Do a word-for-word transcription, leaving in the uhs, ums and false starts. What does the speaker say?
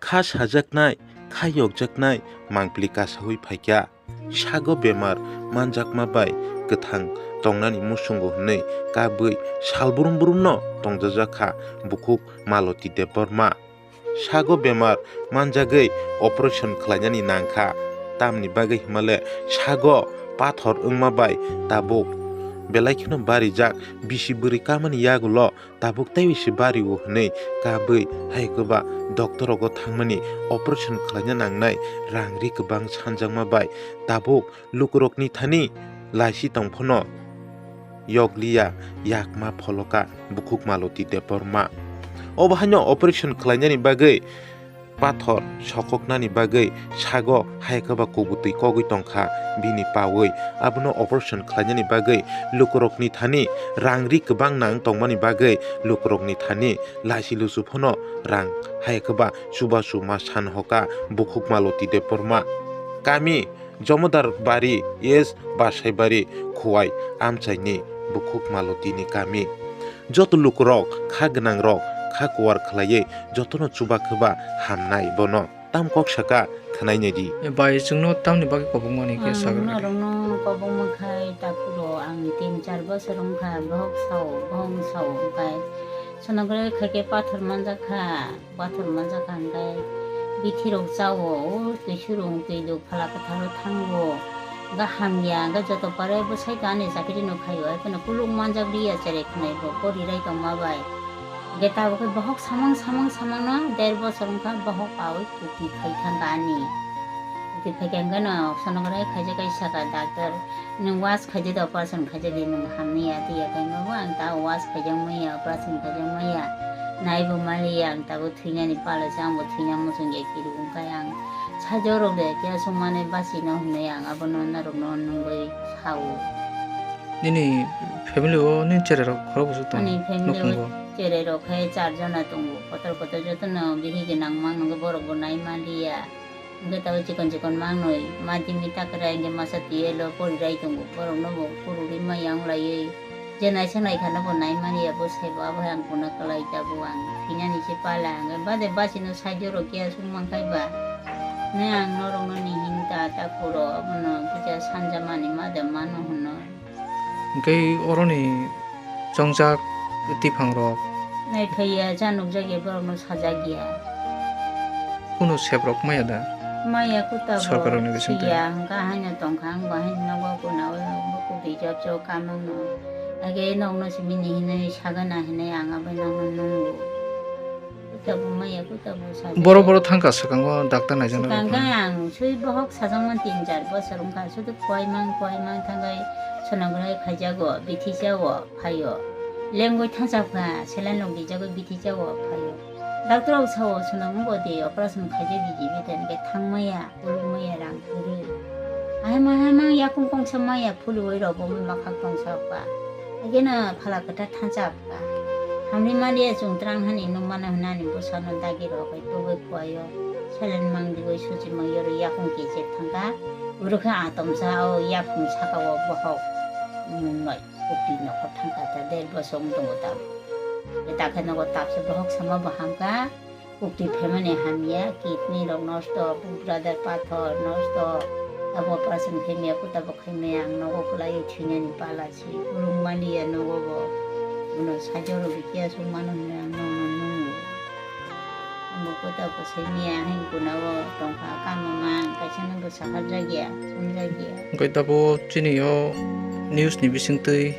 Kha sajaknai, kha yokjaknai mangpili kasaui phaikha. Sago bemar manjakma bai kwthang tongnani musungo hwnwi kabwi sal brum brumno tongjajakha bukhuk Maloti Debbarma. Sago bemar manjagwi operation khlainani nangkha, tamni bagwi hwnmale sago pathor wngma bai tabuk belai kheno barijak, bisi bwrwi kamani yagulo tabuk teibo se bario hwnwi kabwi hai kwba doctor rogo thangmani operation khlaina nangnai rang ri kwbang sanjakma bai tabuk lukurokni thani laisi tong phano yokliya yakma pholoka bukhuk Maloti Debbarma. Obo haino operation khlainani bagwi pathor sokoknani bagwi sago hai kwba kubutwi kogwi tongkha bini paui. Abono operation khlainani bagwi lukurokni thani rang ri kwbang nang tongmani bagwi lukurokni thani laisi lusu phano rang hai kwba chubachu ma san hoka bukhuk Maloti Debbarma. Kami Jomodar Bari, S Basaibari, Khowai amchaini bukhuk Malotini kami. Joto lukurok, kha gwnangrok, kha kuwar khlaiwi jotono chuba kwba hamnai bono. Tam kok saka khwnai naidi. E bai, chwngno tamni bagwi kobokmani khe sagra di. Norokno kobokma khai takhuro ang tin char bosor wngkha, bohok sao, bohong sao wngkha. Sonography khaikhe pathor manjakha, pathor manjakha hwnkhe bithirok chao, o twi surung, twi duk, phala kwtharo thango. Hwnkhe hamya, hwnkhe joto pare bwsai to ani chakiri no khaio, hai phano kuluk manjak liya cherai khwnai bo, porirai tongma bai. Hwnkhe tabukhe bohok samang, samang, samang no der bosor wngkha, bohok paui kukti phai thangkha ani. Kukti phaikha hwnkhe no sonography khaijak kai sakha doctor, nwng was khaidi da operation khaijak di, nwng hamni ya twi ya khe, mabo ang ta was khaijak maya, operation khaijak maya, naibo maliya, ang tabuk thwinani pala se, ang bo thwina muchung ya kiru wngkha ang. Sajorok de khe aswk manwi bachino hwnwi ang abono norokno nungwi sao. Nini family o nini cherai rok khorok bwswk tongo? Ani family o nukhungo cherai rok khe char jona tongo. Kotor kotor jotono bihi gwnang mang nungwi borok bo nai maliya. Hwnkhe tabuk chikon chikon mangnoi, ma timi takra hwnkhe masa twi elo porirai tongo, borokno bo phurugwi ma yang laiwi je naisang naikha no bo naimani ya, bo saibo abo hai ang kuna kwlai tabuk ang thinani se pala hwnkhe bade bachino saijorok ya sung mankhai ba, ne ang norokno ni hinta ta kuro abono kisa sanjamani ma de mano hwnno. Hwnkhe oroni chongjak twiphang rok? Naiphaiya, cha nukjakya, borokno sajakya. Kunu seprok maya da? Maya kuta bo sorkarni bisingtwi siya, hwnkha haino tongkha, ang bo haino nogo kuna o, bo kubui job job kamangno. Age nokno simi ni hinwi sagana hinwi ang abo nokno nungo. Kuta bo maya, kuta bo sajak. Boro boro thangkha swkango doctor naijakna rok. Swkang khe ang swi bohok sajakmani tin char bosor wngkha, sudu koimang koimang thangwi sonography khaijago, bithi jago phaio. Lengwi thangchakha, saline rok dijagwi bithi jago phaio. Doctor rok sao, "Sono wngbo de operation khaijak di," jibi tani khe thangmaya. Kulukmaya rang kwrwi. Ahai ma hai ma yakung kongsa maya phulwi rok bo makhak tongsa ba. Agena phala kwthar thansa ba. Hamri maliya chwng twrang hani nukmano hwnani bwsano dagi rok bai tubui khuaio. Selen mang digoi suchi mang yoro yakung kechek thangkha. Urukhe atomsa o yakung saka o bohok. Mumbai kukti nokhor thangkha ta der bosong tongo ta. Takhe nogo tapsa bohok sama bo hamkha. Kukti phaimani hamya, kidney rok nosto, bladder pathor nosto, abo operation khaimaya, kuta bo khaimaya, ang nogo kwlaiwi thwinani pala se, kulung maliya nogo bo, bono sajoro bikhe aswk mano hinwi ang nokno nungo. Amo kuta bo saimaya, haini kuna o tongkha, kamo mang, kaisa no bo saharjakya, sumjakya. Hwnkhe tabuk chini o news ni bisingtwi